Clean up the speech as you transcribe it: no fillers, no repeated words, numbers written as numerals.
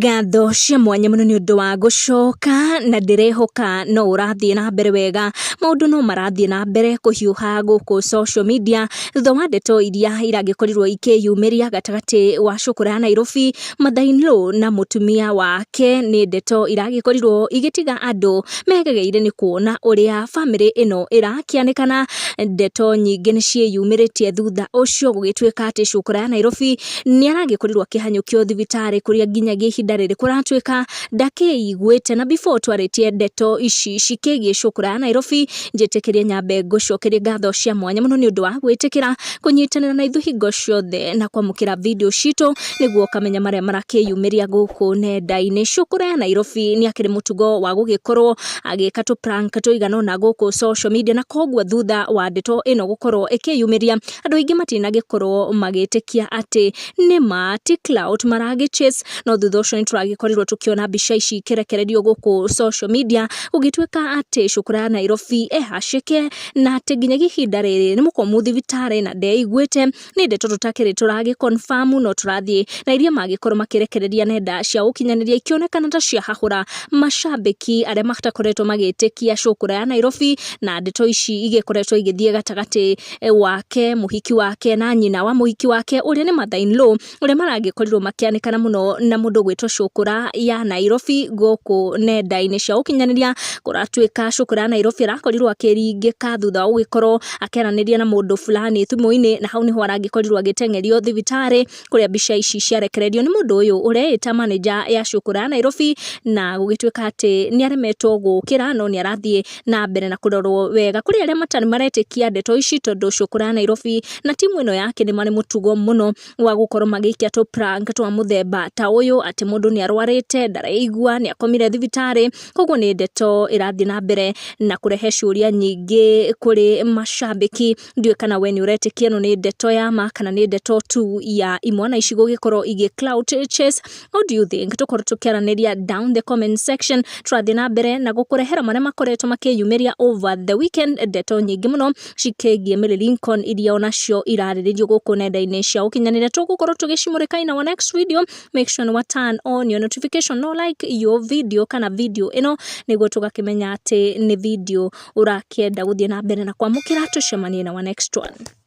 Ngatho cia mwanya mũno nĩ ũndũ wa gũcoka na ndĩrehoka no ũrathiĩ na mbere wega. Maũndũ no marathiĩ na mbere kũhiũha gũkũ social media thutha wa ndeto iria iragĩkorirwo ikĩyumĩria gatagatĩ wa cũkũra ya Nairobi, mother-in-law na mũtumia wake. Nĩ ndeto iragĩkorirwo igĩtiga andũ megegeire nĩ kuona ũrĩa bamĩrĩ ĩno ĩrakĩanĩkana. Ndeto nyingĩ nĩ ciĩyumĩrĩtie thutha ũcio gũgĩtuĩka atĩ cũkũra ya Nairobi nĩ aragĩkorirwo akĩhanyũkio thibitarĩ kũrĩa nginyagia ihinda rĩrĩ kũratuĩka ndakĩiguĩte. Na before twarĩtie ndeto ici cikĩgiĩ cũkũra ya Nairobi, njĩtĩkĩrie nyambe ngũcokerie ngatho cia mwanya mũno nĩ ũndũ wa gwĩtĩkĩra kũnyitanĩra na ithuĩ hingo ciothe na kwamũkĩra video citũ nĩguo ũkamenya marĩa marakĩyumĩria gũkũ nenda-inĩ. Cũkũra ya Nairobi nĩ akĩrĩ mũtugo wa gũgĩkorwo agĩka tũ prank tũigana ũna gũkũ social media, na koguo thutha wa ndeto ĩno gũkorwo ĩkĩyumĩria, andũ aingĩ matinagĩkorwo magĩtĩkia atĩ nĩ ma ti clout maragĩ chase. No thutha ũcio nĩ tũragĩkorirwo tũkĩona mbica ici ikĩrekererio gũkũ social media, gũgĩtuĩka atĩ cũkũra ya Nairobi ehacĩke na atĩ nginyagia ihinda rĩrĩ nĩ mũkomu thibitarĩ na ndeiguĩte. Nĩ ndeto tũtakĩrĩ tũragĩ confirm, no tũrathiĩ na iria magĩkorwo makĩrekereria nenda cia ũkinyanĩria ikĩonekana ta ciahahũra macambĩki arĩa matakoretwo magĩtĩkia cũkũra ya Nairobi, na ndeto ici igĩkoretwo igĩthiĩ gatagatĩ wake, mũhiki wake na nyina wa mũhiki wake ũrĩa nĩ mother in law, ũrĩa maragĩkorirwo makĩanĩkana mũno na mũndũ gwĩtwo cũkũra ya Nairobi gũkũ nenda-inĩ cia ũkinyanĩria. Kũratuĩka cũkũra ya Nairobi arakorirwo akĩringĩka thutha wa gũgĩkorwo akĩaranĩria na mũndũ fulani thimũ-inĩ, na hau nĩho aragĩkorirwo agĩteng'erio thibitarĩ kũrĩa mbica ici ciarekererio nĩ mũndũ ũyũ ũreĩta manager ya cũkũra ya Nairobi, na gũgĩtuĩka atĩ nĩ aremetwo gũkĩra no nĩ arathiĩ na mbere na kũrorwo wega. Kũrĩ arĩa matarĩ maretĩkia ndeto ici, tondũ cũkũra ya Nairobi na timu ĩno yake nĩ marĩ mũtugo mũno wa gũkorwo magĩikia tũ prank twa mũthemba ta ũyũ, atĩ mũndũ nĩ arwarĩte, ndareigua, nĩ akomire thibitarĩ. Koguo nĩ ndeto ĩrathiĩ na mbere na kũrehe ciũria nyingĩ kũrĩ macambĩki. Ndiũĩ kana we nĩ ũretĩkia ĩno nĩ ndeto ya ma kana nĩ ndeto tu ya imwana ici gũgĩkorwo igĩ clout chase. What do you think? Tũkorwo tũkĩaranĩria down the comment section. Tũrathiĩ na mbere na gũkũrehera marĩa makoretwo makĩyumĩria over the weekend, ndeto nyingĩ mũno cikĩgiĩ Mary Lincoln iria onacio irarĩrĩrio gũkũ nenda-inĩ cia ũkinyanĩria. Tũgũkorwo tũgĩcimũrĩka in our next video. Make sure nĩ wa turn on your notification, no like your video kana video ĩno nĩguo tũgakĩmenya atĩ nĩ video ũrakĩenda gũthiĩ na mbere na kwamũkĩra. Tũcemanie na our next one.